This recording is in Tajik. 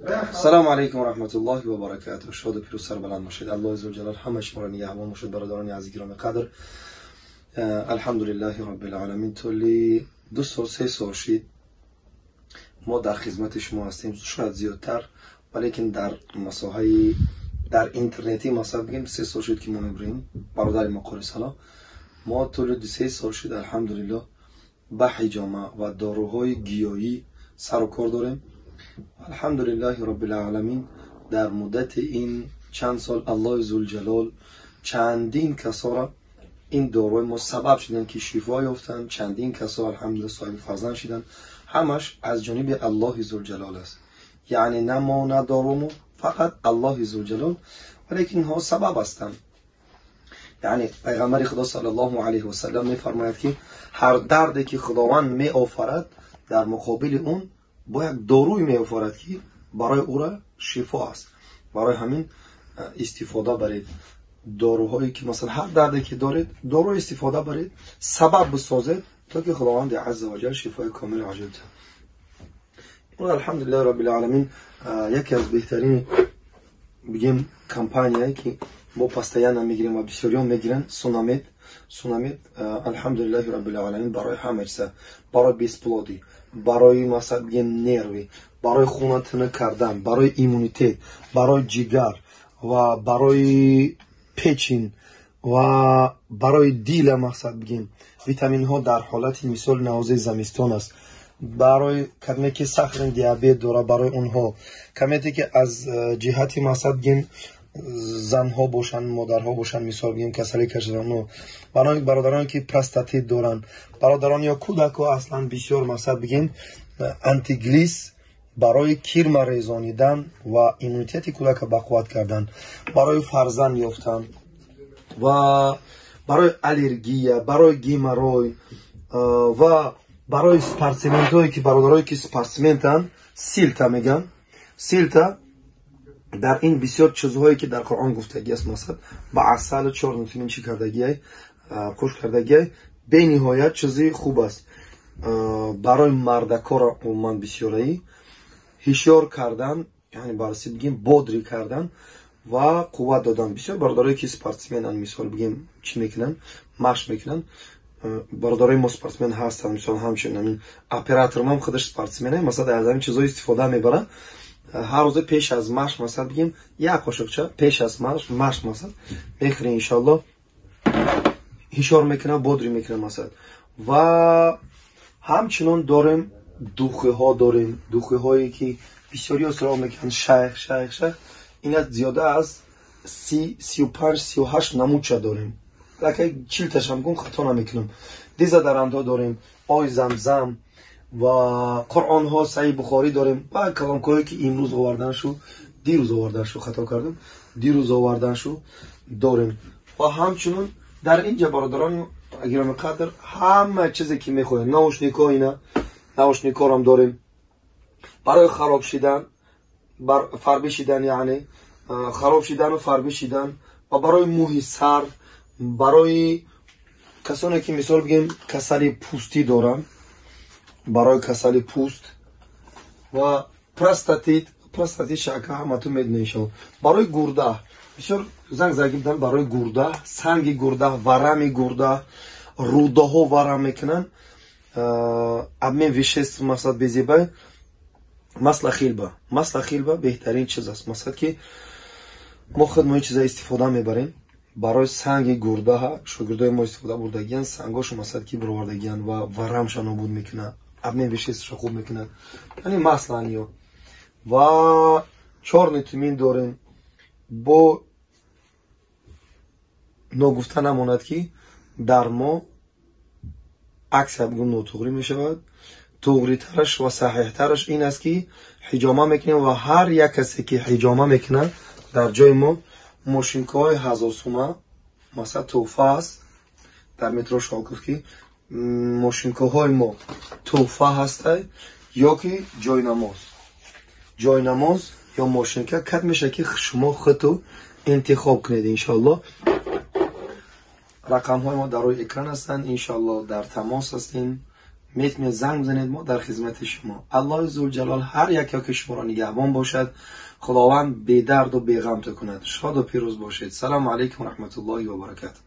Салому алайкум ва раҳматуллоҳи ва баракатуҳ. Шоду пирӯз, сарбаланд бошед. Аллоҳи зулҷалол ҳама шуморо нигаҳбон бошад, бародарони азиз, гироми қадр. Алҳамдулиллаҳи роббил оламин. Тӯли 2 сол, 3 сол шид, мо дар хизмати шумо ҳастем, шояд зиёдтар, валекин дар масоҳаи дар интернетӣ, масалан бигем, 3 сол шуд, ки мо мебурем. Бародари мо Қори Сало, мо тӯли 2-3 сол шуд, алҳамдулиллоҳ, ба ҳиҷома ва доруҳои гиёҳӣ сару кор дорем. Алҳамдулиллаҳи роббил оламин, дар муддати ин чанд сол Аллоҳи зулҷалол чандин касора ин доруҳои мо сабаб шуданд, ки шифо ёфтанд. Чандин касо, алҳамдулилла, соҳиби фарзанд шиданд. Ҳамаш аз ҷониби Аллоҳи зулҷалол аст, яъне на мо, на дорумо, фақат Аллоҳи зулҷалол, валекин инҳо сабаб ҳастанд. Яъне пайғамбари Худо саллаллоҳу алайҳи васаллам мефармояд, ки ҳар дарде ки Худованд меофарад, дар муқобили он бо як доруй меофарад, ки барои ӯра шифо аст. Барои ҳамин истифода баред доруҳое ки, масалан, ҳар дарде ки доред, дору истифода баред, сабаб бисозед, то ки Худованди азза ва ҷал шифои комили оҷил диҳад. Алҳамдулиллаҳи роббил оламин, яке аз беҳтарин, бигем, компанияе ки мо постоянно мегирем ва бисёриён мегиранд, Сунамед. Сунамед, алҳамдулиллаҳи роббил оламин, барои ҳама чиза, барои бесплодӣ, барои, масалан бигем, нервы, барои хуна тинук кардан, барои иммунитет, барои ҷигар ва барои печень ва барои дила, мақсад бигем, витаминҳо дар ҳолати мисол навозаи замистон аст, барои кадме ки сахарный диабет дорад, барои онҳо камете ки аз ҷиҳати, мақсад бигем, занҳо бошанд, модарҳо бошанд, мисол бигем, касалӣ кашидану барои бародароне ки простатит доранд, бародарон ё кӯдакҳо, аслан бисёр, мақсад бигем, антиглис барои кирма резонидан ва иммунитети кӯдака бақувват кардан, барои фарзанд ёфтан ва барои аллергия, барои геморрой ва барои спортсментҳое ки, бародарое ки спортсментанд, силта мегӯянд. Силта дар ин бисёр чизҳое ки дар Қуръон гуфтагӣ аст, масалан, ба асалу чёрный тмин чӣ кардагиай, қуш кардагиай, бениҳоят чизи хуб аст барои мардакора. Умуман бисёраи ҳишёр кардан, яъне баррасӣ бигем, бодрый кардан ва қувват додан. Бисёр бародарое ки спортсменанд, мисол бигем, чӣ мекунанд, машқ мекунанд. Бародарои мо спортсмен ҳастанд, мисол, ҳамчунин ҳамин оператормам худаш спортсмене, масалан, аз ҳамин чизҳо истифода мебаранд. Ҳар рӯза пеш аз машқ, масалан бигем, як қошуқча пеш аз машқ, масалан, мехӯри, иншоалло, ҳишёр мекунад, бодрый мекунад, масалан. Ва ҳамчунон дорем духиҳо, дорем духиҳое ки бисёриҳо суроғ мекунанд: «Шайх, шайх, шайх». Ина зиёда аз 30, 35, 38 намудча дорем, аллакай 40-ташам гум хато намекунам. Дезодорантҳо дорем, ои замзам ва қуръонҳо, Саҳи Бухорӣ дорем ва колонкаҳое ки имрӯз овардан шу, дирӯз овардан шу, хато кардам, дирӯз овардан шу, дорем. Ва ҳамчунон дар ин ҷа, бародарони гироми қадр, ҳама чизе ки мехоҳем, наушникҳо, ина наушникҳорам дорем барои хароб шидан, фарбӣ шидан, яъне хароб шидану фарбӣ шидан, ва барои мӯҳи сар, барои касоне ки, мисол бигем, касали пӯстӣ доранд, барои касали пӯст ва простатит. Простатит шака ҳаматон медонед, иншоалло. Барои гурда бисёр занг задагӣ, барои гурда, санги гурда, варами гурда, рӯдаҳо варам мекунанд, обмен веществ, масалан, безебай, масло хилба. Масло хилба беҳтарин чиз аст, масалан, ки мо худ мо ин чиза истифода мебарем. Барои санги гурдаҳа шогирдои мо истифода бурдагиян, сангошо, масалан, ки бировардагиян ва варамша нобуд мекунад, обмен веществаша хуб мекунад, яъне маслан ё. Ва чёрный тмин дорем. Бо ногуфта намонад, ки дар мо аксия бигӯм нотуғрӣ мешавад, туғритараш ва саҳеҳтараш ин аст, ки ҳиҷома мекунем ва ҳар як касе ки ҳиҷома мекунад дар ҷои мо, мошинкаҳои 1000 сума, масалан, тӯҳфа аст. Дар метро Шолков ки мошинкаҳои мо тӯҳфа ҳастай ё ки ҷойнамоз, ҷойнамоз ё мошинка кад мешавад, ки шумо худту интихоб кунед, иншоалло. Рақамҳои мо дар рӯи экран ҳастанд, иншоалло, дар тамос ҳастем. Метавонед занг бизанед, мо дар хизмати шумо. Аллоҳи зулҷалол ҳар яке шуморо нигаҳбон бошад. Худованд бедарду беғамто кунад. Шоду пирӯз бошед. Салому алайкум ва раҳматуллоҳи ва баракатуҳ.